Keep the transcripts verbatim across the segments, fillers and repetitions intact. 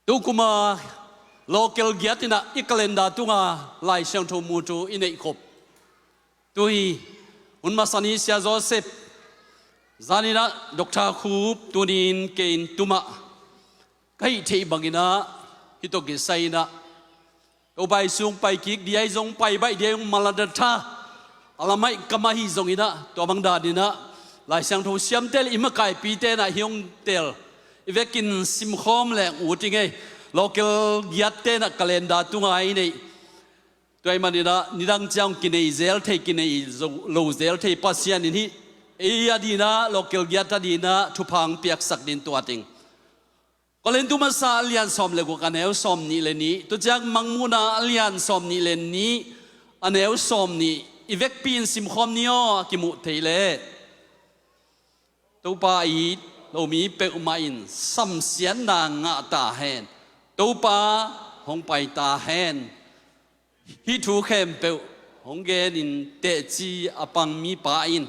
Tukuma local giat inah i calendar tunga Lai Siangtho mutu i neihkhop. Tu hi hun masa ni Sia Joseph, zan inah Doctor Khup, tuni-in kei in tumah ka hih theih banginah hih tawh kisai inah Topa Jesu hong pai kik ding a, zong pai baih ding a, hong maladata a lamah i kam ahi zonginah, tua bang daninah Lai Siangtho siamte le i makaipite inah hih hong tel i vekin simkhawm leng ut i ngei. Local giatte inah calendar tunga i neih. Tua ahih maninah nidang ciang kinei zel thei, kinei zo-, lo zel thei Pasian in hih ei a dinah, local giat a dinah thupha hong piaksak ding tua ding. Korintu masa a lian sawm le guk a neu sawm nih le nih, tua ciang Mangmuhna a lian sawm nih le nih a neu sawm nih, i vekpi in simkhawm ni aw, a kimuh theih leh. Topa it lo mi peuhmah in samsiatna ngah ta hen. Topa hong pai ta hen. Hih thu khempeuh hong genin teci a pang mipa in,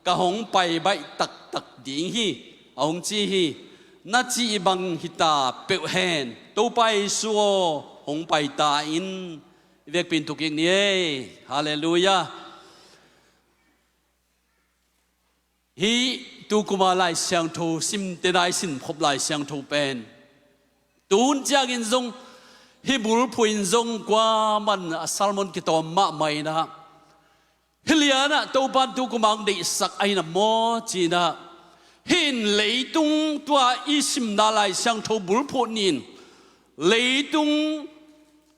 "Ka hong pai baih taktak ding hi," a hong ci hi. Na cih bang hita peuh hen. Topa Jesu aw, hong pai ta in. I vekpi in tu kik ni ei. Halleluiah. Hih tukuma Lai Siangtho simte nai sinkhop Lai Siangtho pen tun ciangin zong hih bulphuh in zong kuaman a sermon kitawm mahmah inah, hih lianah Topa in tukuma hong deihsak ahi na maw cinah, hih in leitung tua i simna Lai Siangtho bulphuh nih in leitung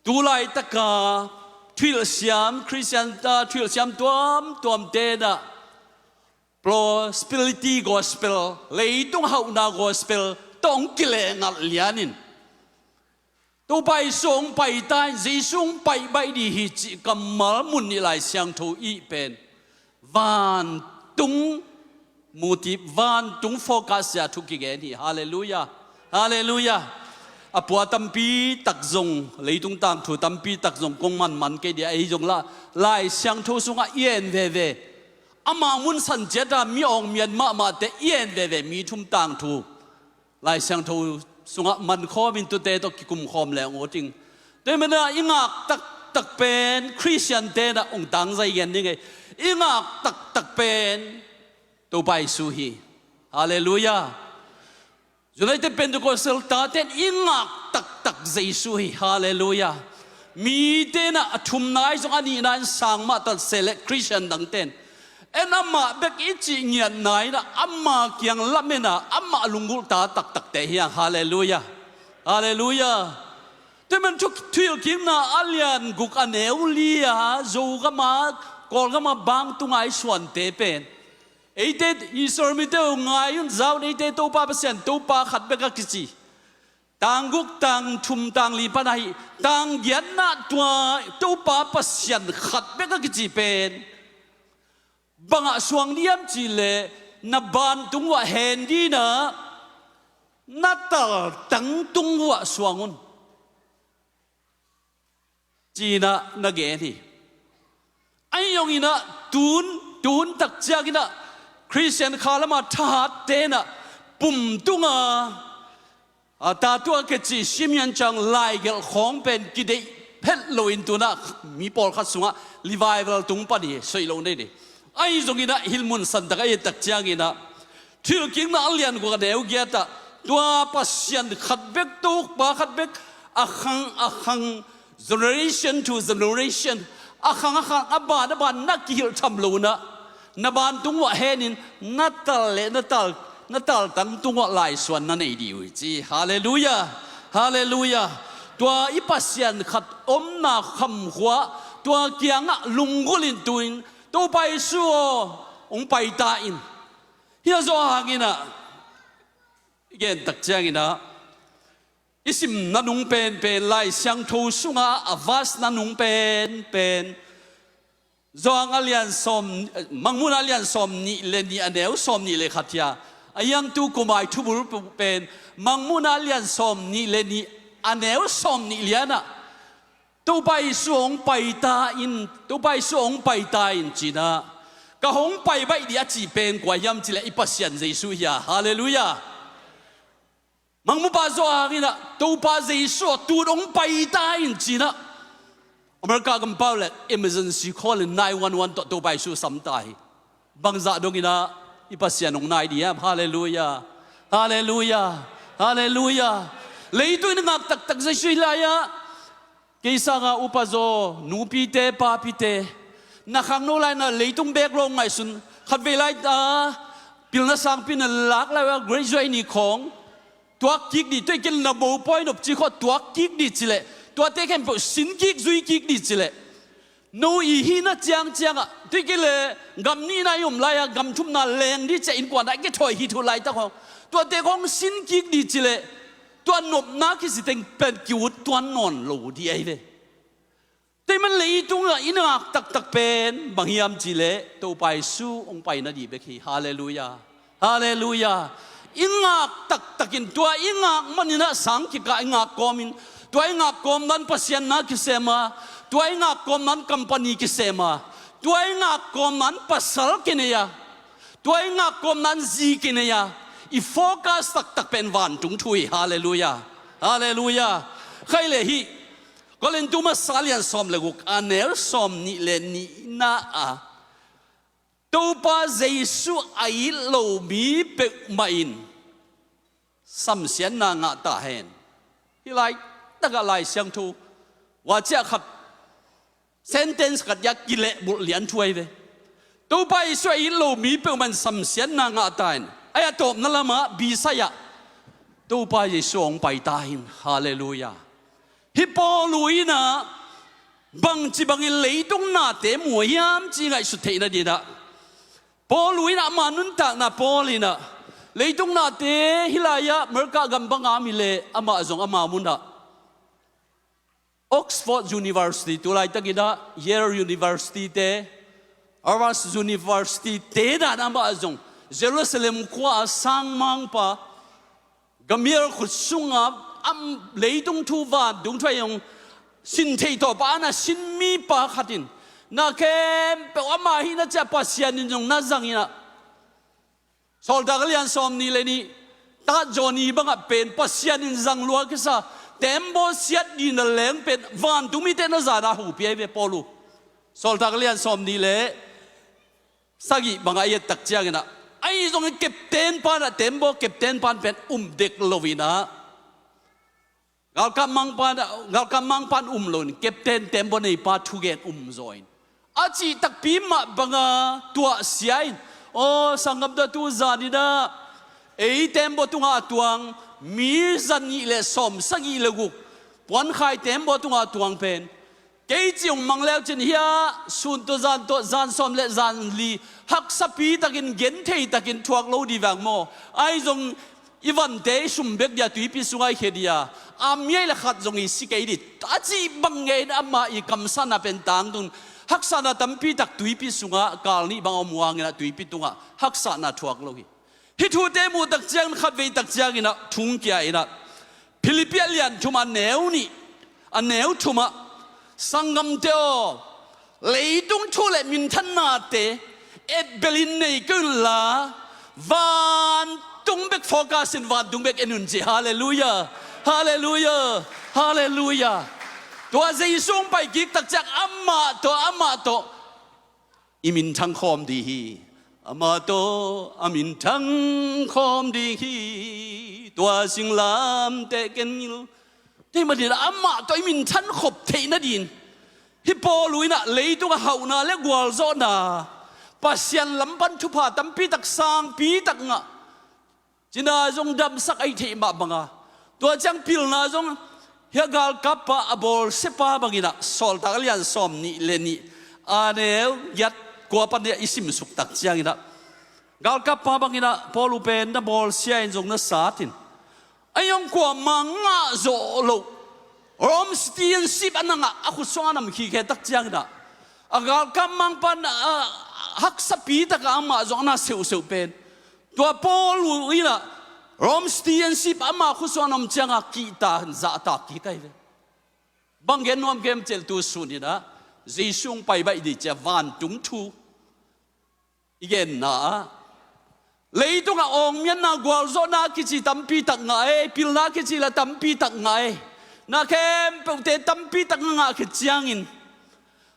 tu laitaka thuhilhsiam, Khristian ta thuhilhsiam tuamtuamte inah prosperity gospel, leitung hauhna gospel tawh hong kileh ngalh lianin, Topa Jesu hong pai ta in, Jesu hong pai baih ding hi cih kammal mun nih Lai Siangtho i pen vantung muti, vantung focus sia thu kigen hi. Halleluiah. Halleluiah. A pua tampi tak zong, leitung tangthu tampi tak zong kong manman kei ding a, ei zong lah Lai Siangtho sungah i en veve. Amah mun san ciata mi awng mian mahmahte i en veve, mi thum tangthu Lai Siangtho sungah mankhawm in tute tawh kikumkhawm leng aw ting. Tua hi manah i ngak taktak pen Khristiante inah hong tangzai gen ding ei. I ngak taktak pen Topa Jesu hi. Halleluiah. United Pentecostal tate in i ngak taktak Jesu hi. Halleluiah. Mite inah a thumna in zong, a nihna in sang mah ta se leh Khristian dangte in, en amah bek i cih ngiatna inah ama kiang lamena amah lunggulhta taktakte hi hang. Halleluiah. Halleluiah. Tua hi man thu, Thuhilhkikna a lian guk a neu li-a Zogama, Kawlgama bang tunga i suante pen, eite Israel mite uh ngai un, za un, eite Topa Pasian Topa khat bek a kici. Tang guk, tang thum, tang li pan ahi, tang giatna tua Topa Pasian khat bek a kici pen bangah suang diam cih leh, na bantung uah hen dinah na taltang tung uah suang un, cinah na gen hi. Ahi zonginah tun, tun tak cianginah Khristian kha lama thahatte inah pum tunga, a, tatu a keci Simeon Chang laigelh khawng pen kideih phet loin tunah mi pawlkhat sungah revival tung pan hi, soih lo nei ni. Ahi zonginah hih mun santak a i et tak cianginah Thuhilhkikna a lian guk a neu giatah tua Pasian khat bek, Topa khat bek, a khang a khang, generation to generation, a khang a khang, a ban a ban na kihilh tham lo inah na bantung uah henin na tal le na tal, na taltang tung uah laisuan na nei dih uh hi ci. Halleluiah. Halleluiah. Tua i Pasian khat omna khamkhua tua kiangah lunggulh in tu-in, Topa Jesu aw, hong pai ta in. Hia zawh hanginah i gen tak cianginah i simna nung penpen, Lai Siangtho sungah a verse na nung penpen, Johan a lian sawm, Mangmuhna a lian sawm nih le nih a neu sawm nih le khat hi a, a hiang tukuma i thubulphuh pen Mangmuhna a lian sawm nih le nih a neu sawm nih lianah Topa Jesu hong pai ta in, Topa Jesu hong pai ta in cinah, ka hong pai baih dih a cih pen kua hiam cih leh i Pasian Jesu hi a. Halleluiah. Mangmupa zawh hangin ah Topa Jesu a tut hong pai ta in ci-in ah America gam pau le emergency call in nine one one tawh Topa Jesu sam ta hi. Bangzah dongin ah i Pasian hong nai ding hiam? Halleluiah. Halleluiah. Halleluiah. Leitung in ngak taktak Jesu hi lai-ah kei sanga upa zaw, nupite, papite, na khangno lai-in ah leitung bek lo ngaihsun. Khatvei lai-a pilna sangpi na lak lai-a graduate ni khawng tuak kik dih, tua i kil na mopawi nopci khawh tuak kik dih cileh, tuate khempeuh sin kik zui kik dih cileh, no i hihna ciangciangah tua i kil le gam nihna i om lai-a gam thumna leng dih ciah innkuan ah i kithawi hi thu laitak hawng tuate khawng sin kik dih cileh, tua nopna kisiteng pen ki-ut tuan nawn lo dih ahi ve. Tua ahih man leitungah i ngak taktak pen bang hiam cihleh Topa Jesu hong pai nadih bek hi. Halleluiah. Halleluiah. I ngak taktakin tua i ngak manin ah sang kikah i ngak kawmin, tua i ngak kawmna in Pasian na kisem a, tua i ngak kawmna in company kisem a, tua i ngak kawmna in pasal kinei a, tua i ngak kawmna in zi kinei a, i focus taktak pen vantung thu hi. Halleluiah. Halleluiah. Khai le hih Korintu masa lian sawm le guk a neu sawm nih le nihna ah Topa Jesu a it lo mi peuhmah in samsiatna ngah ta hen. Hih laitakah Lai Siangtho vua ciah khat sentence khat ia kilehbulh lian thu ahi ve. Topa Jesu a it lo mi peuhmah in samsiatna ngah ta hen. Ahi a tawpna lamah bisai ah Topa Jesu hong pai ta hen. Halleluiah. Hih Paulu in ah bangci bangin leitung nate mu hiam ci ngaihsut theih nadinah Paulu in ah ama nuntakna Paul in ah leitung nate hih lai-ah America gam banga mi le amah zong ama munah Oxford University, tu laitakin ah Yale University te, Harvard University te dan amah zong Jerusalem khua a sangmangpa Gamaliel khut sunga am leitung thu vantung thu a hong sin thei tawh pa a na sin mipa khat in na khempeuh ama hihna ciah Pasian in zong na zang in ah Sawltak a lian sawm nih le nih, tat Johnny bangah pen Pasian in zang lua kisa tembaw siat dihna leng pen vantung mite na zana hupi ahi ve Paulu. Sawltak a lian sawm nih le sagih bangah i et tak ciangin ah ahi zongin captain pan ah tembaw captain pan pen um dek lo in ah galkap mangpan, galkap mangpan um lo in captain tembaw neipa thugen um zaw in a cih takpi mah banga tuahsia in, aw sanggam, tua tu zan in ah ei tembaw tungah a tuang mi za nih le sawm sagih le guk puankhai tembaw tungah a tuang pen kei cih hong mang leu cin hiah sun tawh zan tawh zan sawm le zan li haksapi takin genthei takin thuak lo dih vang maw? Ahi zong i vante i sum bek dia tuipi sungah i khia dia a miai le khat zong i si kei dih a cih bang ngein amah i kamsanna pen tangtun haksatna tampi tak tuipi sungah kal nih bang a om uh hangin ah tuipi tungah haksatna thuak lo hi. Hih thute muh tak ciangin khatvei tak ciangin ah thungkia in ah Philippi a lian thum a neu nih a neu thumah sanggamte aw, leitung thu le minthannate etbelin nei kei unla vantung bek focus in vantung bek en un ci. Halleluiah. Halleluiah. Halleluiah. Tua Jesu hong pai kik tak ciang amah tawh amah tawh i minthang khawm dih hi. Amah tawh a minthang khawm dih hi. Tua singlamteh ken ngil. Tua hi manin amah tawh i minthan khop theih nadin hih Paulu in ah leitung a hauhna le gualzawhna Pasian lam pan thupha tampi tak sangpi tak ngah cina zong damsak ahi theih mah banga tua ciang pilna zong hia galkappa a bawlsiapa bangin ah Sawltak a lian sawm nih le nih a neu giat kua pan i simsuk tak ciangin ah galkappa bangin ah Paulu pen na bawlsia in zong na sat in a hong kuamah ngah zawh loh Rome citizenship a na ngah a khut suang a nam khikhe tak ciangin ah a galkap mangpan a haksapi takah amah zong a na seuhseuh pen tua Paulu in ah Rome citizenship ama khut suang a na om ciangah kihta zahtak kik ahi ve. Bang gen nuam kem cel tu sun in ah Jesu hong pai baih dih cia vantung thu i genna ah Leitungah awngmianna, gualzawhna kici tampi tak ngah ei, pilna kici la tampi tak ngah ei. Na khempeuhte tampi tak ngah khit ciangin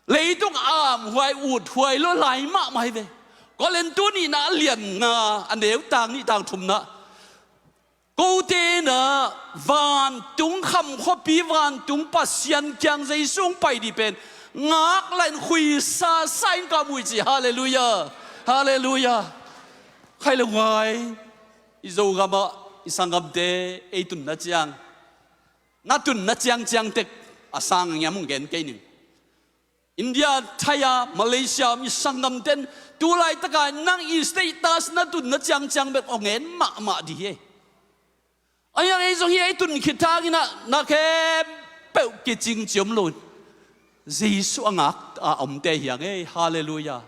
leitung amhuai uthuai lo lai mahmah hi ve. Korintu nihna a lian nga, a neu tang nih tang thumna, kote na vantung kham khuapi, vantung Pasian kiang Jesu hong pai dih pen ngak lain khuisa sa in ka muh hi ci. Halleluiah. Halleluiah. Khai le huai, i Zogamah i sanggamte ei tunna ciang, na tunna ciangciang tek a sang ngiam hong gen kei ning. India, Thai a, Malaysia om i sanggamten tu laitaka nang i status na tunna ciangciang bek hong en mahmah dih hi. Ahi hang ei zong hi ei tun khit thakinah na khempeuh kicing ci om loin Jesu a ngak a omte hi hang ei. Halleluiah.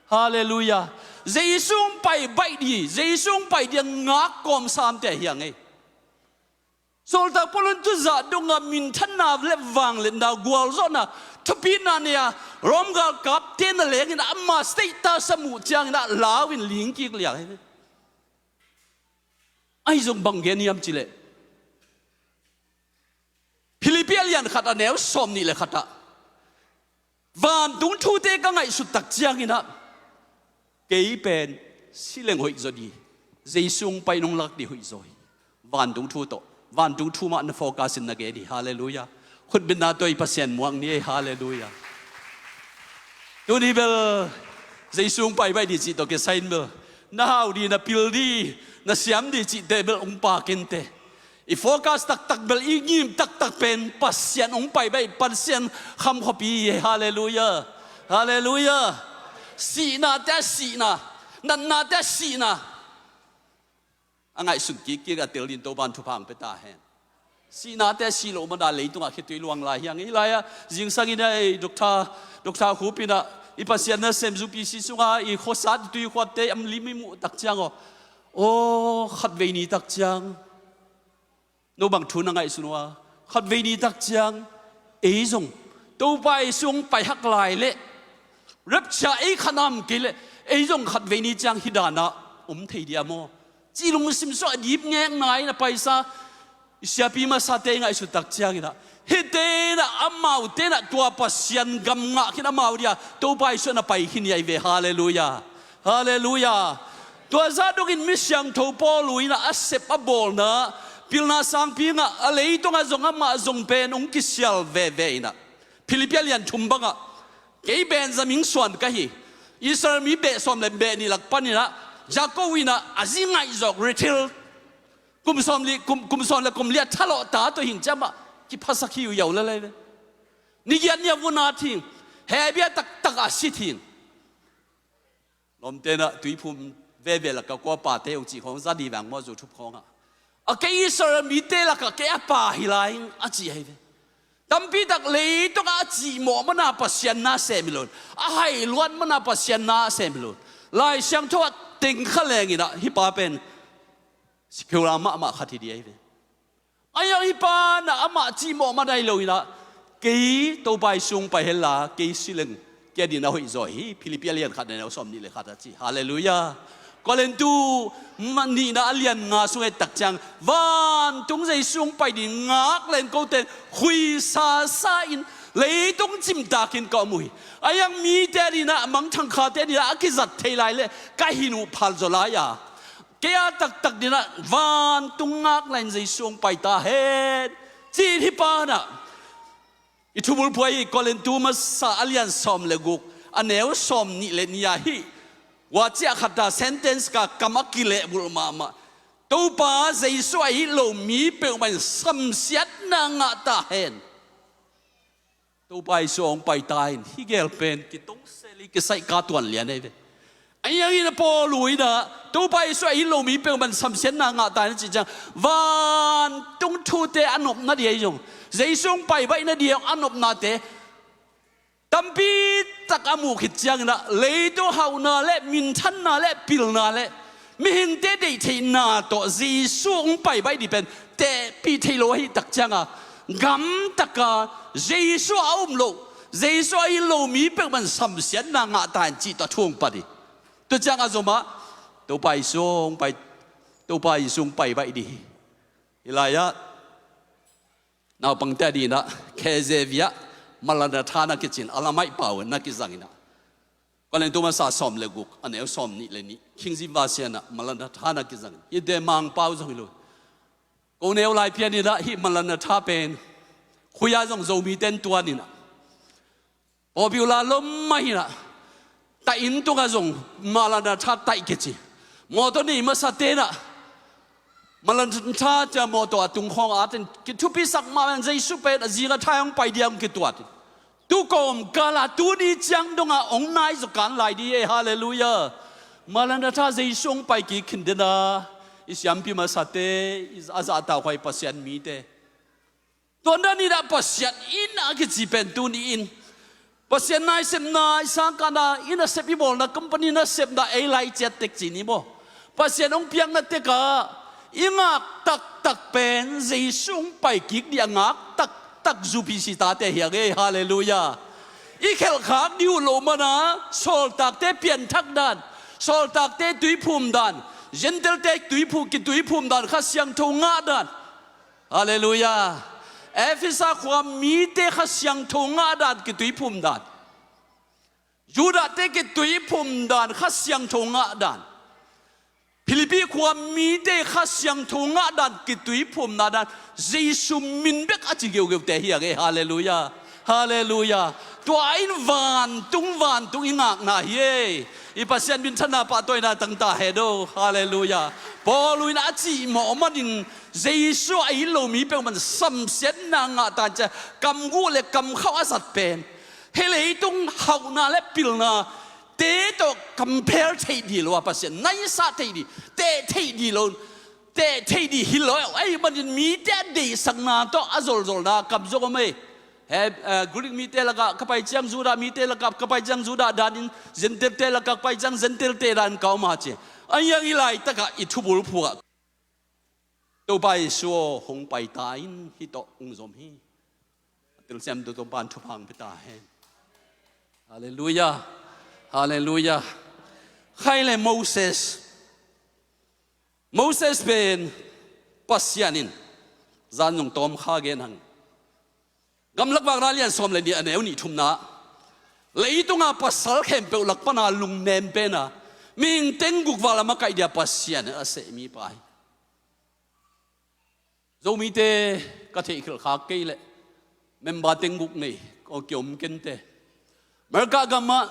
Halleluiah. Jesu hong pai baih dih, Jesu hong pai dih a ngak kawmsamte hi hang ei. Sawltak Paul in tuzah dongah minthanna le vangliatna, gualzawhna, thupina nei a, Rom galkapte na lengin ama status a muh ciangin a lau in ling kik liang hi. Ahi zong bang gen hiam cileh, Philippi a lian khat a neu sawm nih le khatah vantung thute ka ngaihsut tak cianginah kei pen si leng hoih zaw dih, Jesu hong pai nong lak dih hoih zaw hi. Vantung thu tawh, vantung thu mah na focus in na gen hi. Halleluiah. Khutbetna tawh i Pasian muak ni ei. Halleluiah. Tuni bel Jesu hong pai baih dih cih tawh kisai in bel na hau dih, na pil dih, na siam dih cihte bel hong pak inteh. I focus taktak bel, i ngim taktak pen Pasian hong pai baih, Pasian kham khuapi hi. Halleluiah. Halleluiah. Sihnate a sihna, natnate a sihna a ngaihsun kikkik a tel din Topan thupha hong pia ta hen. Sihnate a sih loh mana leitungah khitui luang lai hi hang ei. Hi lai-ah zingsangin ei Doctor, Doctor Khup inah i Pasian nasem zupi si sunga i khuasat i tuikhuatte am lim i muh tak ciang aw, aw, khatvei ni tak ciang no bang thu na ngaihsun uh a, khatvei ni tak ciang ei zong Topa Jesu hong pai hak lai leh rapture ei khanam kei leh ei zong khatvei ni ciang hih danah om thei dia maw? Cih lungsim suah dip ngekna in a paisa i siapi masate i ngaihsut tak cianginah hihte inah amaute inah tua Pasian gam ngah khin amau dia Topa Jesu na pai khin hi ai ve. Halleluiah. Halleluiah. Tua zah dongin mi siangtho Paulu inah a sep a bawlna pilna sangpi ngah a, leitungah zong amah zong pen hong kisial veve inah Philippi a lian thum bangah kei Benjamin suan ka hi. Israel mi beh sawm le beh nih lak paninah Jakob inah a zi ngaihzawk Rachel kum sawm li, kum, kum sawm le kum li a thalawh ta tawh hing ciamah kiphasak hi uh yau lalai ve. Nigiat nia vun a thing, hebia taktak a si thing. Lawmte inah tuiphum veve laka kua pate uh cih khawng za di vang maw, YouTube khawngah a kei Israel mite lakah kei a pa hi lai a ci ahi ve. Tampi tak leitungah a cihmawh mana Pasian na sem hi lo, a hailuat mana Pasian na sem hi lo. Lai Siangtho ah tengkha lenginah hih pa pen secular mahmah khat hi di ahi ve. Ahi hang hih pa inah amah cihmawh mana hi lo inah kei Topa Jesu hong pai henla kei si leng kei a dingin a hoih zaw hi. Philippi a lian khat a neu sawm nih le khat a ci. Halleluiah. Korintu nihna a lian nga sung et tak ciang vantung Jesu hong pai dih ngak len kote in khuisa sa in leitung cimtakin ka om uh hi. Ahi hang mite a dinah, mangthang khate a dinah a kizat thei lai leh ka hin uh phal zaw lai-a kei a taktak dinah vantung ngak lain Jesu hong pai ta hen. Ci-in hih pa inah i thubulphuai hi. Korintu masa a lian sawm le guk a neu sawm nih le nih ah hih guaciah khata sentence ka kam a kilehbulh mahmah, Topa Jesu a it lo mi peuhmah in samsiatna ngah ta hen. Topa Jesu hong pai ta in hih gel pen kitong sel i kisaih ka tuan lian ahi ve. Ahi hangin a Paulu inah Topa Jesu a it lo mi peuhmah in samsiatna ngah ta in a cih ciang vantung thute a nopna dih ahi zong, Jesu hong pai baihna dih a nopnate tampi tak a muh khit cianginah leitung hauhna le minthanna le pilna le mihingte deihtheihna tawh Jesu hong pai baih dih pen tehpih thei lo ahih tak cianga gamtaka Jesu a um loh, Jesu a it lo mi peuhmah in samsiatna ngah ta hen cih tawh thu hong pan hi. Tua cianga zomah Topa Jesu hong pai, Topa Jesu hong pai baih dih hi. Hih lai-ah naupangte a dinah K J V ah Maranatha na kicin, Aramaic pau na kizang inah, Korintu masa sawm le guk, a neu sawm nih le nih, King James Version ah Maranatha na kizang inah, hihte Mangpau zong hi lo. Ko neu lai pian inah hih Maranatha pen khuia zong Zomite in tuan inah popular lom mah inah, taih inn tungah zong Maranatha taih kici. Mawtaw nei masate inah Maranatha cia mawtaw a tung khawng a atin kithupisak mah in Jesu pen a zing a thai hong pai ding hong kituat in, tu kawmkal a tuni ciang dongah hong nai zaw kan lai dih hi. Halleluiah. Maranatha, Jesu hong pai kik khin den a, i siampi masate, i a zahtakhuai Pasian mite. Tua dan inah Pasian inn a kici pen tuni in Pasian nasepna, i sangkahna, i nasep, i bawlna company nasepna ei lai ciat tek ci ni maw? Pasian hong piakna tekah i ngak taktak pen Jesu hong pai kik dih a ngak taktak zupi sitate hi a ngei. Halleluiah. I khelhkhak dih uh loh mana sawltakte pianthak dan, sawltakte tuiphum dan, Gentile-te tuiphu-, kituiphum dan, Kha Siangtho ngah dan. Halleluiah. Efesa khua mite Kha Siangtho ngah dan, kituiphum dan. Judah-te kituiphum dan, Kha Siangtho ngah dan. Philippi khua mite Kha Siangtho ngah dan, kituiphumna dan. Jesu min bek a ci geugeute hi a ngei. Halleluiah. Halleluiah. Tua in vantung vantung i ngakna hi ei. I Pasian minthanna pahtawina tangta hen aw. Halleluiah. Paul in a cihmawh manin Jesu a it lo mi peuhmah in samsiatna ngah ta cia, kamguh le kamkhauh a zat pen hih leitung hauhna le pilna te tawh compare theih dih lo a, Pasian naisah theih dih, teh theih dih lo, teh theih dih hi lo. Ahih manin mite a deihsakna tawh a zolzolna kam zong om ei. He, eh, Greek mite lakah ka pai ciang Judah mite lakah ka pai ciang Judah danin, Gentile-te lakah ka pai ciang Gentile-te danin ka om a ci. A hiang hih laitakah i thubulphuh ah Topa Jesu aw, hong pai ta in, hih tawh hong zom hi. A telsiamtu Topa in thupha hong pia ta hen. Halleluiah. Halleluiah. Khai le Moses. Moses pen Pasian in zan zong tawm kha gen hang. Gamlak Vakna lian sawm le nih, a neu nih thumna, leitunga pasal khempeuh lak pana lungnem pena mihing tengguk val a makaih dia Pasian a seh mipa hi. Zomite ka theihkhelh khak kei leh member tengguk nei ko kiom kente. America gamah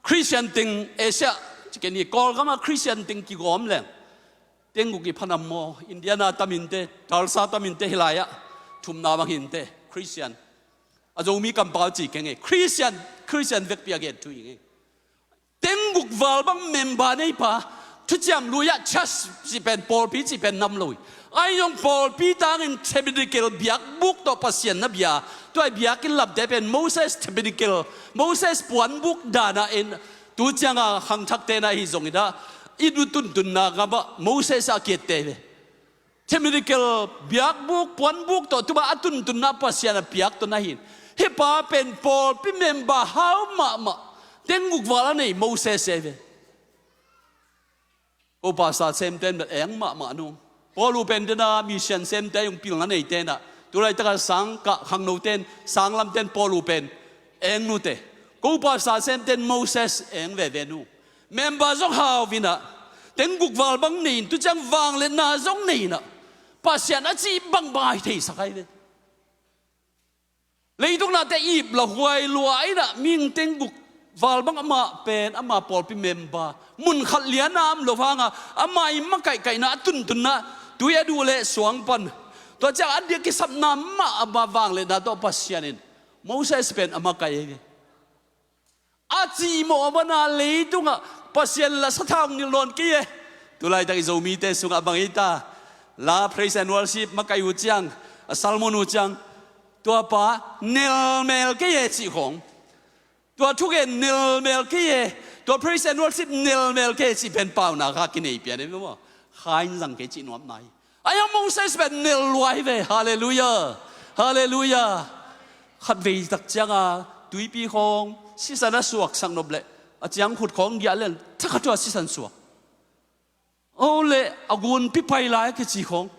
Christian teng, Asia ci ken hi, Kawlgamah Christian teng kigawm leng tengguk i phanam maw? Indiana taminte, Tulsa taminte, hih lai-ah thumna bang hinte, Christian. A Zomi kampau ci keng e, Christian, Christian vekpi a gen thu hi ngei. Tengguk val bang member neipa, thuciam lui-ah church cih pen, pawlpi cih pen nam lo hi. Ahi zong pawlpi tangin tabernacle biakbuk tawh Pasian na bia, tua i biakinn lamte pen Moses tabernacle, Moses puanbuk dana en, tu cianga khangthakte na hi zongin ah, i du tuntunna gamah Moses a kiatte ve. Tabernacle biakbuk, puanbuk tawh tuma a tuntunna Pasian a piak tawh na hin. Hih pa pen pawlpi member hau mahmah, tengguk val a nei Moses e ve. Ko pastor semte in eng mahmah nung. Paul uh pen dena mission semte hong pilna neite na. Tulaitaka sang kah khangnote in, sanglamte in Paul uh pen eng nute. Ko pastor semte in Moses eng veve nu. Member zong hau vinah, tengguk val bang nei in, tu ciang vangliatna zong nei inah, Pasian a cih bangbang a hi theisak ahi ve. Leitung nate ip lahuai lua inah, mihing tengguk val bang amah pen, ama pawlpi member, mun khat liana om lo hanga, ama i makaihkaihna, a tuntunna, tui a duh le suang pan, tua ciang a diak kisapna mah, ama vangliatna tawh Pasian in Moses pen a makaih ahi ve. A cihmawh a mana leitungah Pasian la sathau nilh nawn kei e. Tulaitak i Zomite sungah bang ei ta? La praise and worship makaih uh ciang, a sermon uh ciang, tua pa nelmel kei e cih khawng, tua thugen nelmel kei e, tua praise and worship nelmel kei e cih pen pauna kha kinei pian e maw? Kha in zang kei cih nuam nai. Ahi a Moses pen nel lua hi ve. Halleluiah. Halleluiah. Khatvei tak cianga tuipi khawng sisan a suaksak nop leh a ciang khut khawng giah len thakhat tua sisan suak. O le, a gunpi pai lai a kici khong.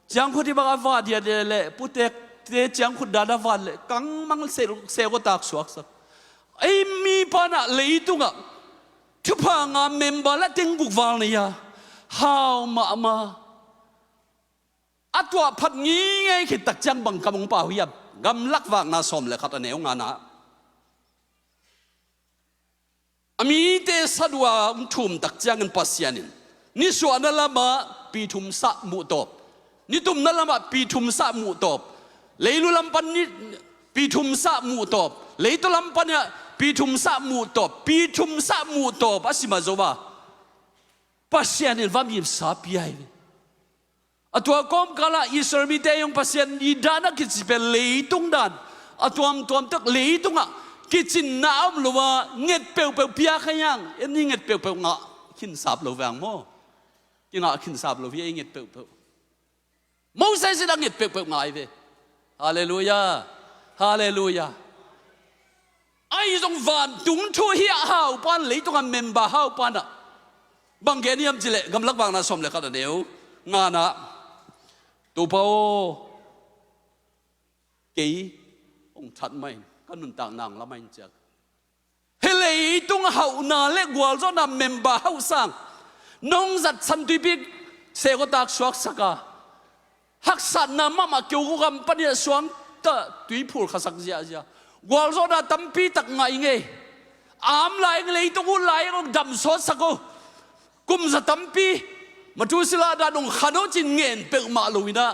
Ciangkhut i bang a vat diadia le, putekte ciangkhut dan a vat le, kangmang sel, sel ko tak suaksak. Ei mi panah leitungah thupha nga member la tengguk val nei a, hau mahmah. A tuah phat ngingei khit tak ciang bang kam hong pau hiam? Gamlak Vakna sawm le khat a neu ngana. A mite saduh a hong thum tak ciangin Pasian in nisuahna lamah pi thum sah muhtawp, nitumna lamah pi thum sah muhtawp, leilu lam pan ni pi thum sah muhtawp, leitu lam pan ah pi thum sah muhtawp, pi thum sah muhtawp a sim a zo a, Pasian in va mimsa pia hi. A tua kawmkalah Israel mite hong Pasian i dan a kici pen leitung dan, a tuamtuam tek leitungah kicinna a om lo a, nget peuhpeuh pia kha hiang, en ni nget peuhpeuh ngah khinsap lo veng maw? Kingah khinsap lo hi ei nget peuhpeuh. Moses in a nget peuhpeuh ngai ve. Halleluia. Halleluia. Ahi zong vantung thu hi a hau pan, leitung a member hau pan ah bang gen hiam cileh, Gamlak Vakna sawm le khat a neu ngana, Topa aw, kei hong that mah in, ka nuntak nang lamah in ciak. Hih leitung hauhna le gualzawhna member hauh sang nong zat San Tuipi sel ko tak suaksak a, haksatna mahmah keu ko gam panin a suangta tuiphul khasak ziahziah. Gualzawhna tampi tak ngah i ngei. Am lai ing, leitung ut lai ing, hong damsawtsak o. Kum za tampi Methuselah dan hong khan o cin ngen peuhmah lo in ah,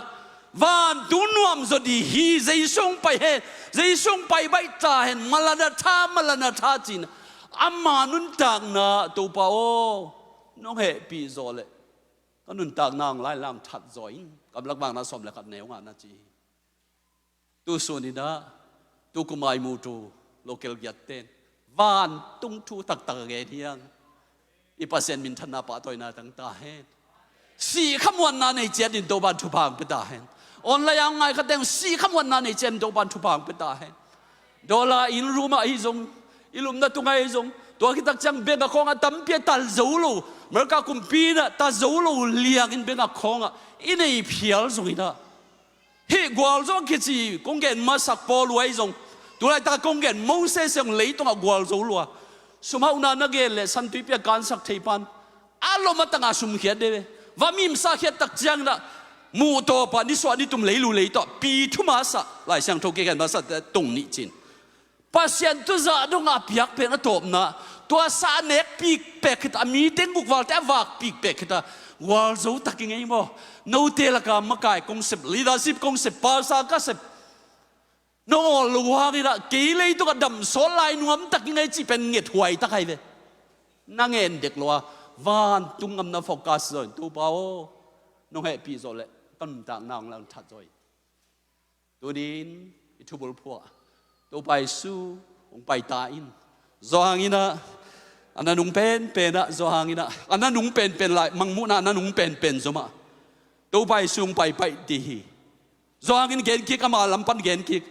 vantung nuamzaw ding hi, Jesu hong pai hen, Jesu hong pai baih ta hen, malan a tha, malan a tha cin. Ama nuntakna, Topa aw, nong hehpih zawh leh ka nuntakna hong lailam that zaw in, Gamlak Vakna sawm le khat neu ngana ci hi. Tu sun in ah, tu kum a i mutu local giatte in vantung thu taktak a gen hiang. I Pasian minthanna pahtawina tang ta hen. Sih khamuanna nei ciat in Topa in thupha hong pia ta hen. Online a hong ngai khat teng sih khamuanna nei ciat in Topa in thupha hong pia ta hen. Dollar in room ah ahi zong, i lupna tungah ahi zong, tua khit tak ciang bank account ah tampi a ta zo lo, America kumpi in ah ta zo lo liang in bank account ah i nei phial zong in ah, hih gualzawh kici kong gen masak Paul uh ahi zong, tulaitak kong gen Moses zong leitungah gualzo lua. Sum hauhna na gen leh San Tuipi a kansak thei pan, a lom a tangah sumkhiat de ve. Va mimsa khiat tak ciangin ah, muhtawpah nisuah nitum leilu leitawh pi thum a sah, Lai Siangtho kigen masak tung nih cin. Pasian tuzah dongah a piak pen a tawpna, tua sa a nek pikpek khit a, mi tengguk valte a vak pikpek khit a, gualzo tak i ngei maw? Note lakah makai kong sep, leadership kong sep, pastor ka sep, nong awl lo hangin ah kei leitung a damsawt lai nuam tak i ngei cih pen ngethuai tak ahi ve. Na ngen dek lo a, vantung ngamna focus zaw in, Topa aw, nong hehpih zawh leh ka nuntakna hong lang that zaw hi. Tuni-in i thubulphuh ah Topa Jesu hong pai ta in. Zawhang in ah, a nanung penpen ah, zawhang in ah, a nanung penpen lai, Mangmuhna a nanung penpen zomah Topa Jesu hong pai pai ding hi. Zawhang in gen kik, ama lam pan gen kik.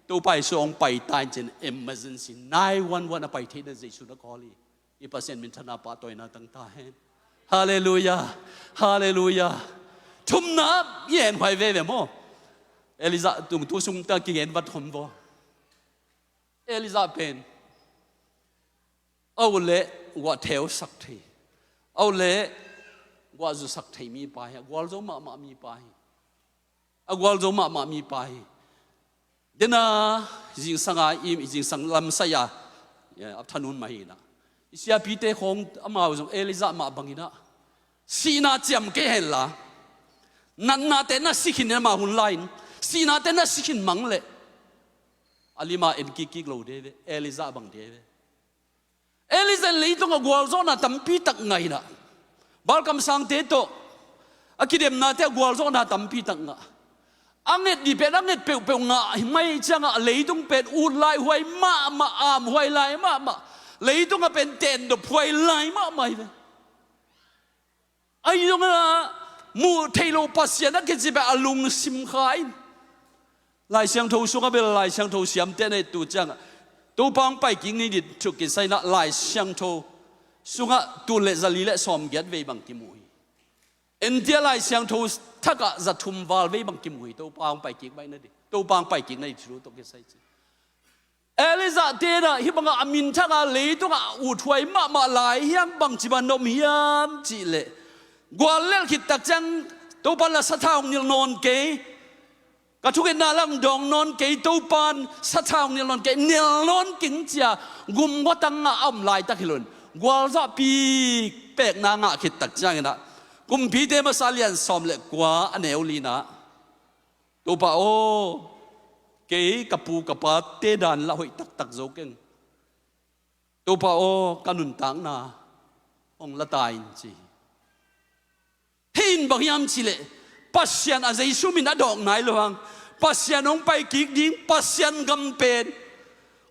Topa Jesu hong pai ta in cin emergency nine one one a pai theihna Jesu na call hi. I Pasian minthanna pahtawina tang ta hen. Halleluia. Halleluia. Thumna i en huai veve maw? Elijah tung tu sung ta kigen vat khom vaw. Elijah pen a u le guah theusak thei, a u le guah zusak thei mipa hi. A gualzo mahmah mipa hi. A gualzo mahmah mipa hi. Dena zingsang a, i zingsang lamsai a, a thanun mah hi in ah, i siapite khawng amau zong Elijah mah bangin ah, sihna ciam kei henla, natnate na si khin in, amau hun lai-in sihnate na si khin mang leh a lim a en kikkik lo de ve. Elijah bang de ve. Elijah in leitung a gualzawhna tampi tak ngah in ah, Baal kamsangte tawh a kidemnate a gualzawhna tampi tak ngah. A nget ding pen a nget peuhpeuh ngah mai ciangah, leitung pen ut lai huai mahmah, am huai lai mahmah, leitung a pen tendop huai lai mahmah hi ve. Ahi zongin ah, muh theih loh Pasian a kici pen a lungsim kha in. Lai Siangtho sungah bel, Lai Siangtho siamte na et tu ciangah, Topa hong pai kik ni ding thu kisai in ah, Lai Siangtho sungah tul le zali le sawmgiat vei bang kimu hi. Entia Lai Siangtho thakah za thum val vei bang kimu hi, Topa hong pai kik baih nading, Topa hong pai kik nading thu tawh kisai ci. Elijah te in ah hih bangah a min thakah leitungah a uthuai mahmah lai hiam, bangci bang na om hiam cih leh, guallelh khit tak ciang Topa in la sathau hong nilh nawn kei, ka thungetna la hong dawng nawn kei, Topa in sathau hong nilh nawn kei, nilh nawn keng ci-a gumgua tang ngah a om laitak hi lo in, gualzawhpi pekna ngah khit tak ciangin ah Kumpite masa lian sawm le kua a neu li-in ah, Topa aw, kei ka pu ka pate dan la hoih taktak zo keng. Topa aw, ka nuntakna hong la ta in ci. Hih in bang hiam cih leh, Pasian a Jesu min a dawk nai lo hang, Pasian hong pai kik ding, Pasian gam pen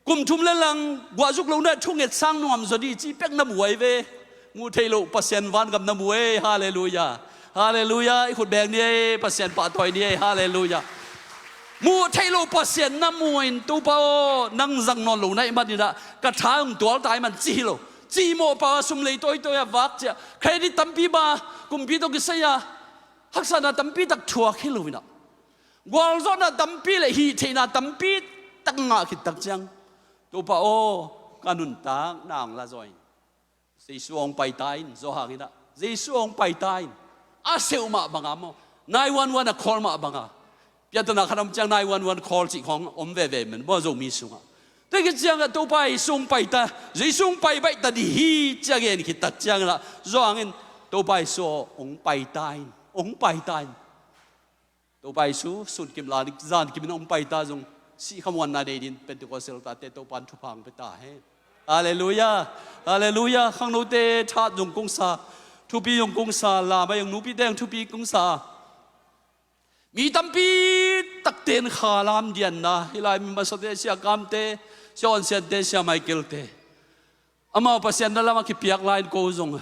kum thum le lang guah zuk lo na thunget sang nuam zaw ding cih pek na mu ahi ve. Muh theih loh Pasian vangam na mu ei, halleluiah. Halleluiah, i khut beng ni ei, Pasian pahtawi ni ei, halleluiah. Muh theih loh Pasian na mu in, Topa aw, nang zang nawn lo na hih manin ah ka tha hong tual ta ahih man ci hi lo. Cihmawh pau a sum lei tawitawi a vak ciah, credit tampi ba, kumpi tawh kisai a haksatna tampi tak thuak hi lo in ah, gualzawhna tampi le hih theihna tampi tak ngah khit tak ciang, Topa aw, ka nuntakna hong la zaw in. Jesu hong pai ta in, zaw hang in ah, Jesu hong pai ta in. A seuh mah banga maw, nine one one a call mah banga, piatana khat om ciang nine one one call cih khawng om veve man maw, Zomi sungah. Tua khit ciangah Topa Jesu hong pai ta, Jesu hong pai baih ta dih hi ci-a gen khit tak ciangin ah, zaw hangin, Topa Jesu aw, hong pai ta in, hong pai ta in. Topa Jesu sun kim la ni, zan kim in hong pai ta zong, sih khamuanna nei dingin Pentecostal tate Topa in thupha hong pia ta hen. Halleluiah. Halleluiah. Khangnote that zong kong sa, thupi zong kong sa, lamah zong nupite zong thupi kong sa. Mi tampi takte in kha lam dianna, hih lai mi masate, Sia Kamte, Sia Awn Siante, Sia Michaelte, amau Pasian na lamah kipiak lai-in ko zong,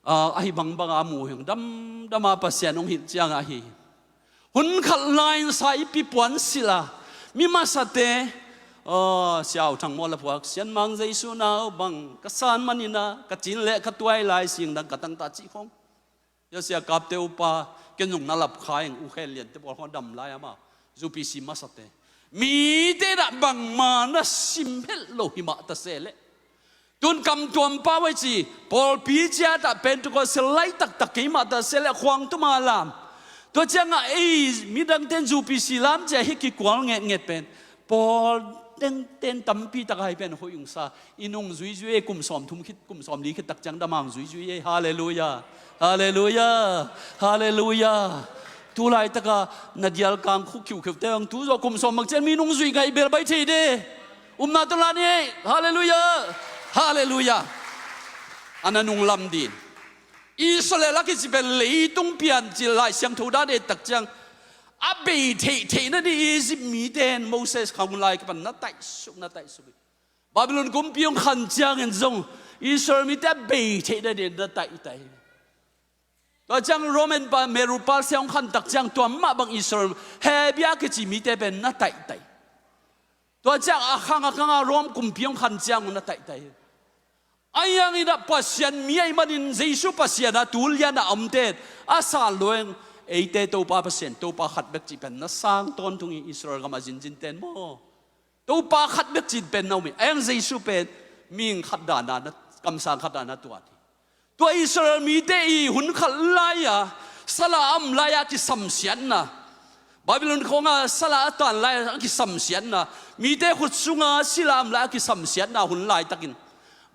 ah, ahi bangbang a mu hi ung, damdam a Pasian hong hilh ciangah ahi. Hun khat lai-in sa i pi puan silh a, mi masate, ah, Sia Au Thang Mawl a phuak, Sianmang Jesu nau bang ka san manin ah, ka cin le ka tuai lai singdang ka tangtah cih khawng. Sia, Sia Kapte upa, ken zong na lap kha ing, U Khen Liante pawl khawng dam lai amau, U P C masate. Mite in ah bangma na sim het lo hi mah ta se leh, tun kam tuam pau ei ci, pawlpi ciatah Pentecostal lai taktak kei mah ta se leh, khuang tuma lam. Tua ciangah ei midangte in U P C lam ci-a hih kikual ngetnget pen, pawl tengte in tampi tak ahi pen hoih ung sa, i nung zuizui ei, kum sawm thum khit, kum sawm li khit tak ciang dam hang zuizui ei. Halleluiah. Halleluiah. Halleluiah. Tu laitaka na dial kang khuk khiukheu te ang tu zawh kum sawm bang ciang mi nung zui ngaih bel bai thei de. Upna tawh la ni ei. Halleluiah. Halleluiah. A na nung lam ding. Israel a kici pen leitung piancil Lai Siangtho dan et tak ciang a bei theihtheih nading Egypt mite in Moses khang lai kipan na taihsuk, na taihsuk hi. Babylon kumpi hong khan ciangin zong Israel mite a bei theih nading na taihtaih hi. Tua ciang Roman pa Medo Persia hong khan tak ciang tua mah bang Israel, Hebia kici mite pen na taihtaih. Tua ciang a khang a khang a Rom kumpi hong khan ciang uh na taihtaih hi. Ahi hangin ah Pasian mi ahih manin Jesu Pasian a tu lian a omte in a san luang, eite Topa Pasian, Topa khat bek cih pen na sang tawntung hi. Israel gam a zinzinte in maw, Topa khat bek cih pen na om hi. Ahi hang Jesu pen mihing khat dan a na, kamsang khat dan a tuat hi. Tua Israel mite i hun khat lai-a, sala a om lai-a kisamsiatna, Babylon khawnga sala a tan lai-a kisamsiatna, mite khut sunga sila a om lai-a kisamsiatna hun laitakin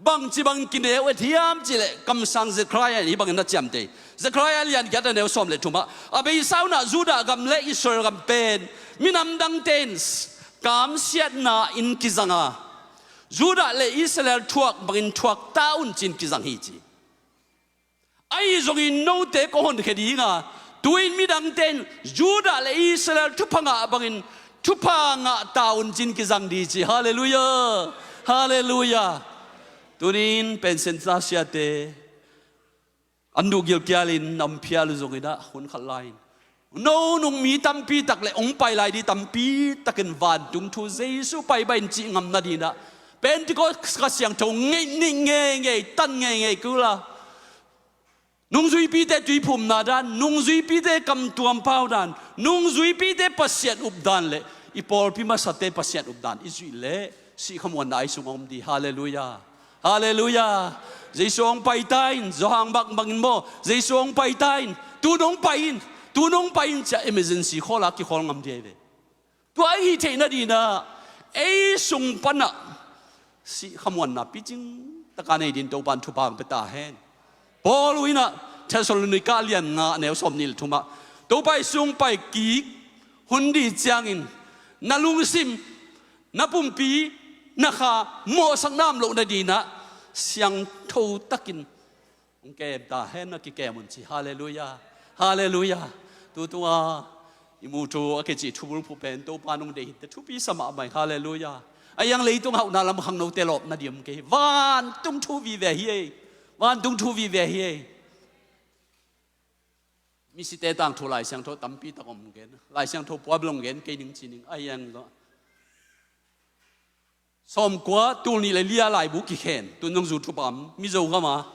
bangci bangin kineu et hiam cih leh, kamsang Zechariah in hih bangin na ciamteh. Zechariah lian giat a neu sawm le thumah, a beisa hunah Judah gam le Israel gam pen minam dangte in kamsiatna in kizang a, Judah le Israel thuak bangin thuak ta un ci-in kizang hi ci. Ahi zongin note kong honkhia ding a, tu-in midangte in Judah le Israel thupha ngah bangin thupha ngah ta un ci-in kizang ding ci. Halleluiah. Halleluiah. Tuni-in Pentecost siate an duh gilkialin na om phial uh zongin ah, hun khat lai-in no nung mi tampi tak le hong pai lai ding tampi takin vantung thu Jesu pai baih in cih ngam nadingin ah, Pentecost Kha Siangtho ngeih nih ngeingei, tan ngeingei kul a, Nungzuipite tuiphumna dan, nungzuipite kamtuam pau dan, nungzuipite Pasian updan le i pawlpi masate Pasian updan i zuih leh sihkhamuanna a i sung a om ding. Halleluiah. Halleluiah. Jesu hong paita in, Johan bang bangin maw, Jesu hong paita in, tu nong pai in, tu nong pai in, cia emergency khawl a kikhawl ngam ding hi ve. Tua i hih theih nadinah ei sung panah sihkhamuanna picing taka nei dingin Topan thupha hong pia ta hen. Paul uh inah Thessalonika lian nga neu sawm nih le thumah, Topa i sung pai kik hun ding ciangin na lungsim, na pumpi, na kha mawhsak nam loh nadinah siangtho takin hong kem ta hen, a kikem un ci. Halleluiah. Halleluiah. Tutunga i mu thu a kici thubulphuh pen Topa nong deih hinte thupi sa mahmah hi. Halleluiah. A iang leitung hauhna lam khangnote lawpna ding om kei hi. Vantung thu vive hi ei. Vantung thu vive hi ei. Misite tangthu Lai Siangtho tampi tak om gen. Lai Siangtho puabil hong gen kei ning ci ning. A iang lo sawmkua tul nih le li-a laibu kikhen, tun zong zu thupha om, Mizo gama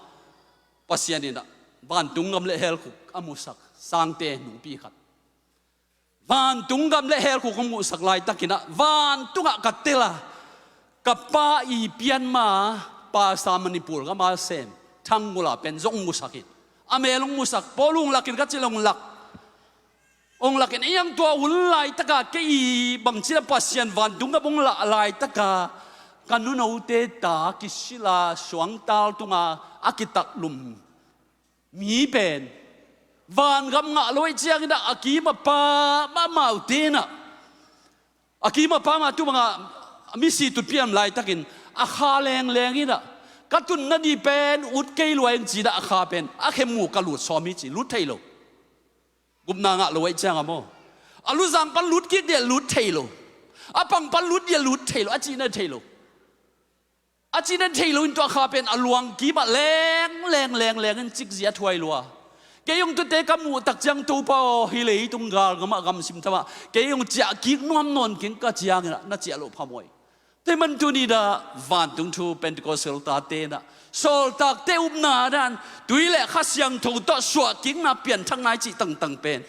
Pasian inah vantung gam le helkhuk a musak sangte nungpi khat. Vantung gam le helkhuk a musak laitakinah vantungah ka tel a, ka pa i pianma pasa Manipur gama sem Thanggul-a pen zong musak in, a mel hong musak, Paul hong lakin ka cil hong lak. Hong lakin ei ang tua hun laitaka kei i bangci-a Pasian vantung gam hong lah laitaka ka nunote ta kisila suangtal tunga a kitatlum mi pen vangam ngah lo ahih cianginah a kima pa mahmah uh tenah a kima pa mah tu bangah misi tutpi am laitakin a kha lengleng inah ka tunna ding pen ut kei lua in cinah a kha pen a khem mu ka lut sawm hi ci, lut thei lo. Gupna ngah lo ahih cianga maw, a luzang pan lut kik dia lut thei lo, a pang pan lut dia lut thei lo, a cihna thei lo. A cihna thei lo in tua kha pen a luang kimah leng leng leng leng in cikzia thuai lua. Kei hong tute ka muh tak ciang Topa aw, hih leitung galgamah gamsim thamah kei hong ciah kik nuam nawn keng ka cianginah na ciah loh phamawh hi. Tua man tuninah vantung thu Pentecostal tate inah sawltakte upna dan tui le Kha Siangtho tawh suahkikna pianthakna i cih tangtang pen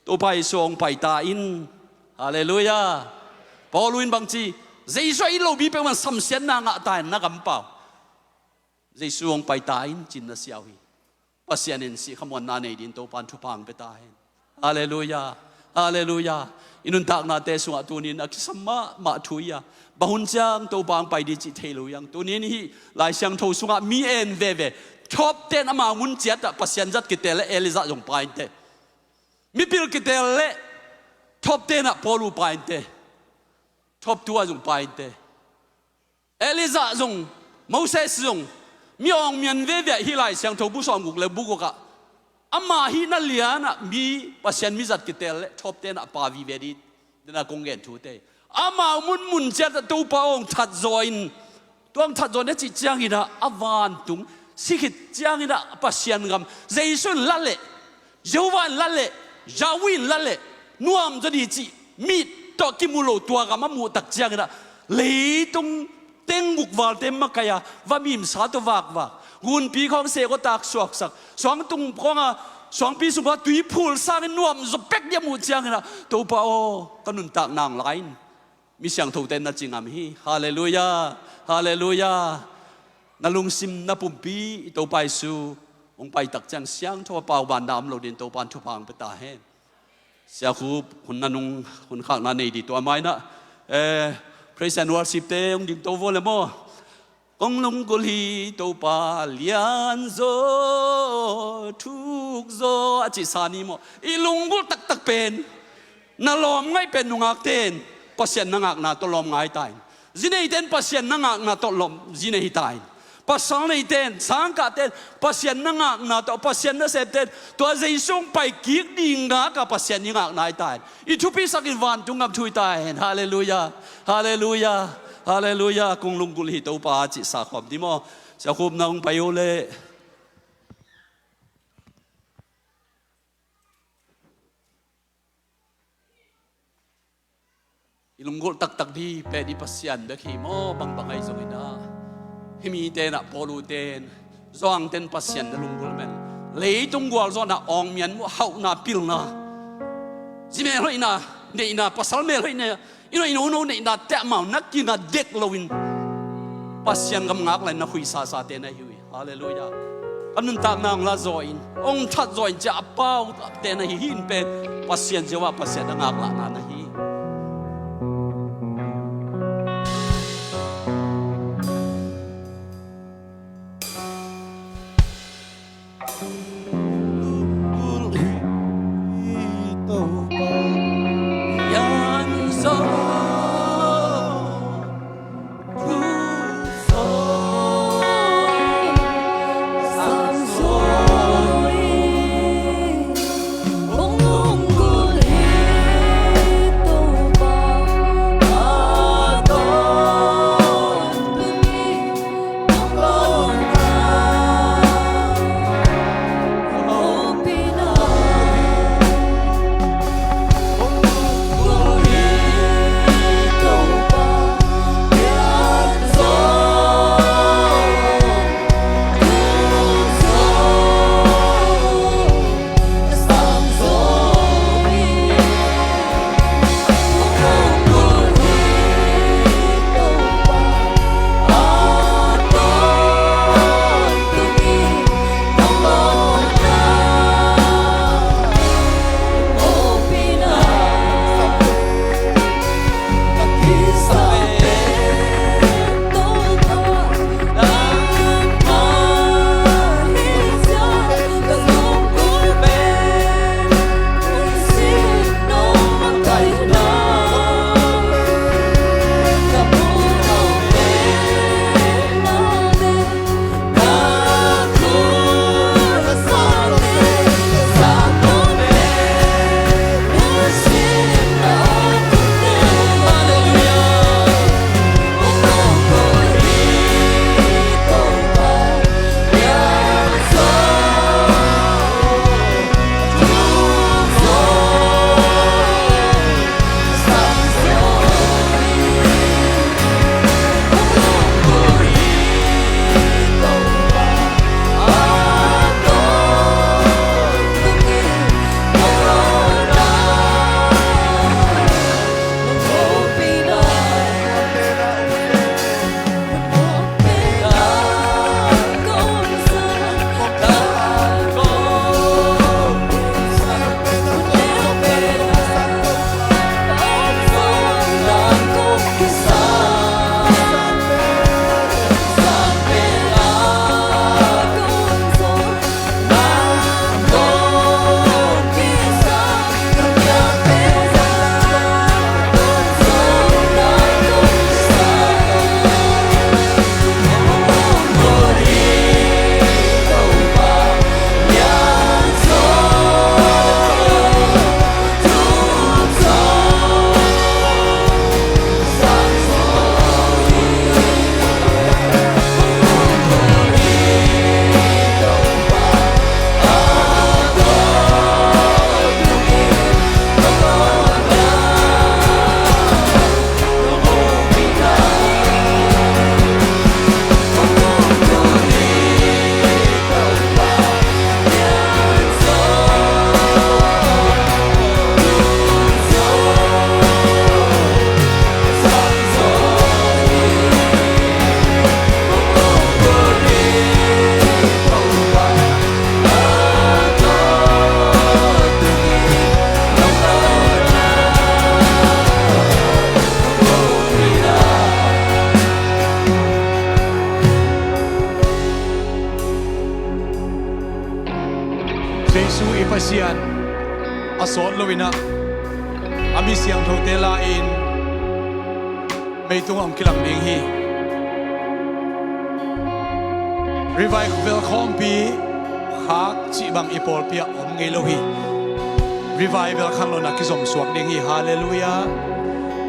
Topa Jesu hong paita in. Halleluiah. Paul in bangci, Jesu a it lo mi peuhmah samsiatna ngah ta in na kampau. Jesu hong paita in cin na siau hi. Pasian in sihkhamuanna nei dingin Topan thupha hong pia ta hen. Halleluiah. Halleluiah. I nuntaknate sungah tunin a kisam mahmah thu hi a, bang hun ciang Topa hong pai ding cih thei lo hi ang. Tunin hih Lai Siangtho sungah mi en veve, thawpten amau mun ciatah Pasian zat kitel le Elijah zong pai inteh. Mipil kitel le thawptenah Paul uh pai inteh. Thawptu ah zong pai inteh. Elijah zong, Moses zong, mi awng mian veve ah hih Lai Siangtho bu sawmguk le bu gukah ama hihna lianah mi Pasian mizat kitel le thawptenah a pa vive ding dena kong gen thute. Amau munmun ciatah Topa awng thatzaw in, tua awng thatzaw na cih cianginah a vantung si khit cianginah Pasian gam Jesu in la leh, Jehovah in la leh, Yahweh in la leh, nuam zaw ding cih mit tawh kimu lo tua gam a muh tak cianginah leitung teng guk valte makaih a va mimsa tawh vakvak, gunpi khawng sek aw tak suaksak, suangtung khawnga suangpi sungah tui phul sangin nuam zaw pek ding a muh cianginah Topa aw, ka nuntak nang lai in mi siangthote na ci ngam hi. Halleluiah. Halleluiah. Na lungsim na pumpi i Topa Jesu hong pai tak ciang siangtho a pau banna om lo dingin Topan thupha hong pia ta hen. Siakhup hun nanung hun khakna nei ding tua mainah, eh, praise and worship te hong dingto vaw le maw? Kong lunggulh hi Topa lianzaw thukzaw a cihsa ni maw? I lunggulh taktak pen na lawm ngaih pen nungakte in Pasian na ngakna tawh lawm ngai ta in, zi neite in Pasian na ngakna tawh lawm zi nei hi ta in, pasal neite in, sangkahte in Pasian na ngakna tawh, Pasian nasepte in tua Jesu hong pai kik ding ngaka Pasian i ngakna hi ta in, i thupisakin vantung gam thu hi ta in. Halleluiah. Halleluiah. Halleluiah. Kong lunggulh hi Topa cihsa khawm ding maw? Siakhup na hong pai uh leh i lunggulh taktak ding peh ding Pasian bek hi maw? Bangbang ahi zongin ah, hih mite in ah, Paul uh ten, Johan ten Pasian na lunggulh men. Leitung gualzawhna, awngmian muh, hauhna, pilna, zi mel hoihna, neihna, pasal mel hoihna, i no i no no neihna te amau na kina dek loin Pasian gam ngak lai na huisasate na hi uh hi. Halleluiah. Ka nuntakna hong la zaw in, hong that zaw in cia a paute na hi hi in pen Pasian Jehovah Pasian a ngaklahna na hi. Jesu i Pasian a sawt loin ah, a mi siangthote la-in meitung ah hong kilang ding hi. Revival khawmpi khak cih bang i pawlpi ah om ngei lo hi. Revival khan lo-in ah kizom suak ding hi. Halleluiah.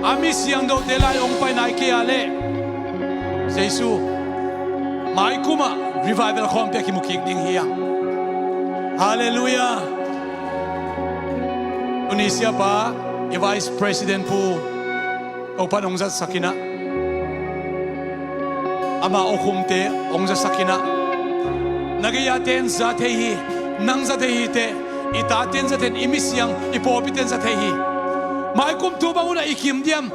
A mi siangthote la-in hong pai nai kei a leh Jesu mai kum ah revival khawmpi ah kimu kik ding hi hang. Halleluiah. Tuni siapa, i Vice President Pu, Topa'n hong zatsak in ah, ama awkhumte hong zatsak in ah, na gei-a ten za thei hi. Nang za thei hi teh, i tate in za thei, i misiang, i pawlpite in za thei hi. Mai kum tu bang hunah i kim diam?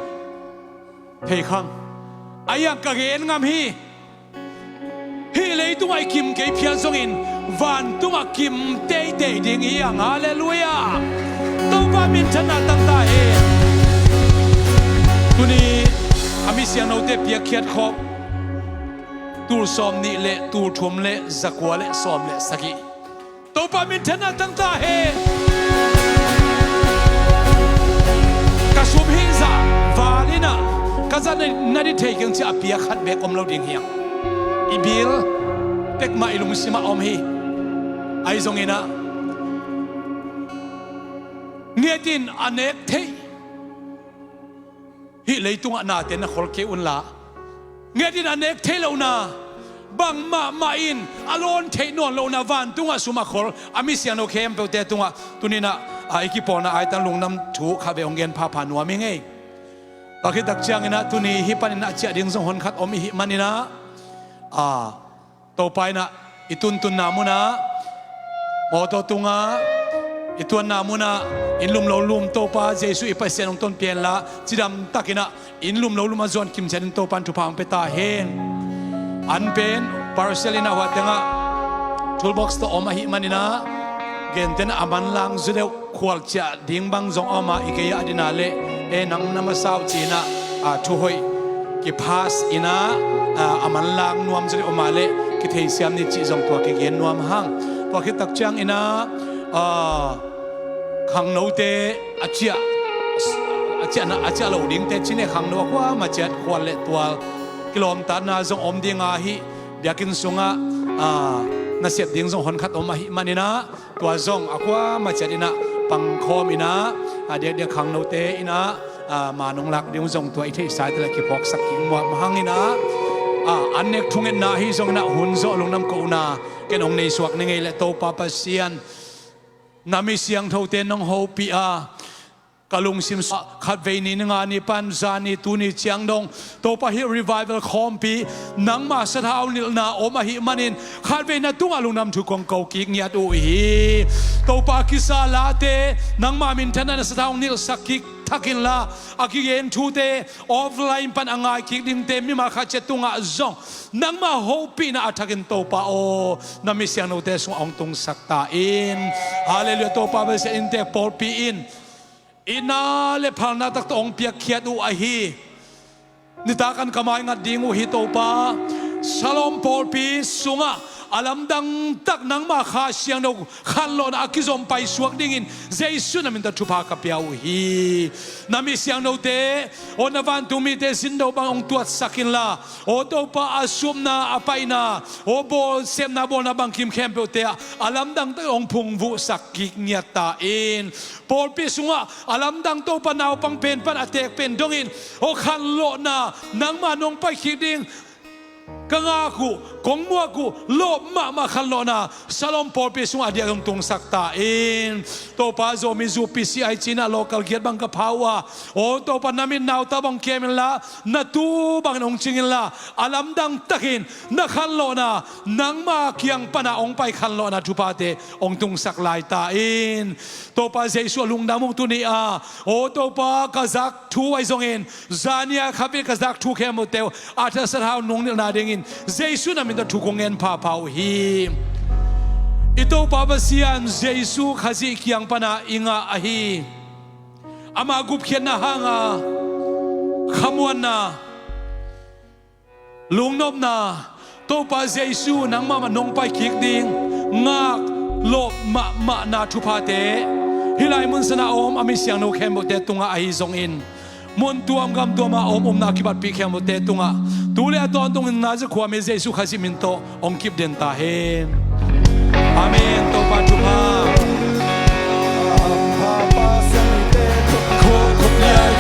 Thei khang. Ahi hang ka gen ngam hi. Hih leitungah i kim kei phial zongin vantungah kim teitei ding hi hang. Halleluiah. Topa minthanna tangta hi. Tuni a misiangnote piakkhiat khawm tul sawm nih le tul thum le zakua le sawm le sagih. Topa minthanna tangta hi. Ka sum hih zah val inah ka zat na dih thei keng ci a pia khat bek om lo ding hiang. I bil pekmah i lungsimah om hi. Ahi zonginah ngetin a nek theih hih leitungah nate na khol kei unla, ngetin a nek theih lohna, bangmahmah in a lawn theih nawn lohna vantungah sum a khol a misiangno khempeuhte tungah tuninah a i kipawlna aitang lungdam thu khat vei hong gen phapha nuam hi ngei. Tua khit tak cianginah tuni hih paninah a ciah ding zong honkhat om ihih maninah a Topa inah i tuntunna munah, mawtaw tungah, i tuanna munah, inn lum lo lum Topa Jesu i Pasian hong ton pianla cidamtakinah inn lum lo lum a zuan kimciatin Topa in thupha hong pia ta hen. An pen parcel inah hua tengah toolbox tawh om ahih maninah genten a manlang zu deuh khualciah ding bang zong a om a, i kei a dina le e nang na masa uh cinah a thuhoih kiphas inah a manlang nuam zong om a le kitheisiam ni cih zong tua kigen nuam hang. Tua khit tak cianginah khangnote a ciah a ciahna a ciah lo dingte cine khangno a kuama ciat khual le tual kilawmtatna zong om dinga hih biakinn sungah nasep ding zong honkhat om ahih maninah tua zong a kuama ciat inah pangkhawm inah a diakdiak khangnote inah a manung lak ding zong tua i theihsa te la kiphawksak kik muam hanginah a an nek thungetna ahi zonginah hun zawh lungdam kohna ken hong neisuak ni ngei le Topa Pasian na mi siangthote nong hopih a ka lungsim sungah khatvei ni nga ni pan zani tuni ciang dong Topa hih revival khawmpi nangma sathau nilhna om ahih manin khatvei na tungah lungdam thu kong ko kik ngiat uh hi. Topa kisa late nangma minthanna na sathau nilhsak kik thakinla a kigen thute offline pan a ngai kik dingte mimal khat ciat tungah zong nangma hopihna a thakin Topa aw na mi siangnote sungah hong tungsak ta in. Halleluiah. Topa bel sia innte pawlpi in itna le phalna taktak hong piakkhiat uh ahi. Nitak an ka maingat ding uh hi Topa. Shalom pawlpi sungah a lamdang tak nangma Kha Siangtho khanlawhna a kizom paisuak dingin Jesu na min tawh thupha ka pia uh hi. Na mi siangthote aw na vantung mite zindo bang hong tuatsak inla aw Topa a supna a paina aw bawl sepna bawlna bangkim khempeuhte ah a lamdang tak hong phungvuhsak kik ngiat ta in. Pawlpi sungah a lamdang Topa naupang pen pan a teek pen dongin aw khanlawhna nangma nong pai kik ding ka ngak uh kong muak uh lawp mahmah khanlawhna Shalom pawlpi sungah a diak hong tungsak ta in. Topa Zomi zu P C I cinah local giat bang ka pha uh a aw Topa na min nauta bang kem inla na tu bangin hong cing inla a lamdang takin na khanlawhna nangma kiang pana hong pai khanlawhna thuphate hong tungsak lai ta in. Topa Jesu a lungdam uh tuni a aw Topa ka zak thu ahi zongin zania khapi ka zak thu khempeuhte uh a thasa thau nungnilhna dingin Jesu na min tawh thu kong ngen phapha uh hi. I Topa Pasian Jesu Khazih kiang pana i ngah ahi ama gupkhiatna hanga khamuanna lungnopna Topa Jesu nangmah mah nong pai kik ding ngak lawp mahmahna thuphate hih lai mun sana a om a mi siangtho khempeuhte tungah ahi zongin mun tuam gam tuama a om umna kibatpih khempeuhte tungah tu le a tawntungin Nazareth khuami Jesu Khazih min tawh hong kipden ta hen. Amen. Topa thupha. Khup, khup liai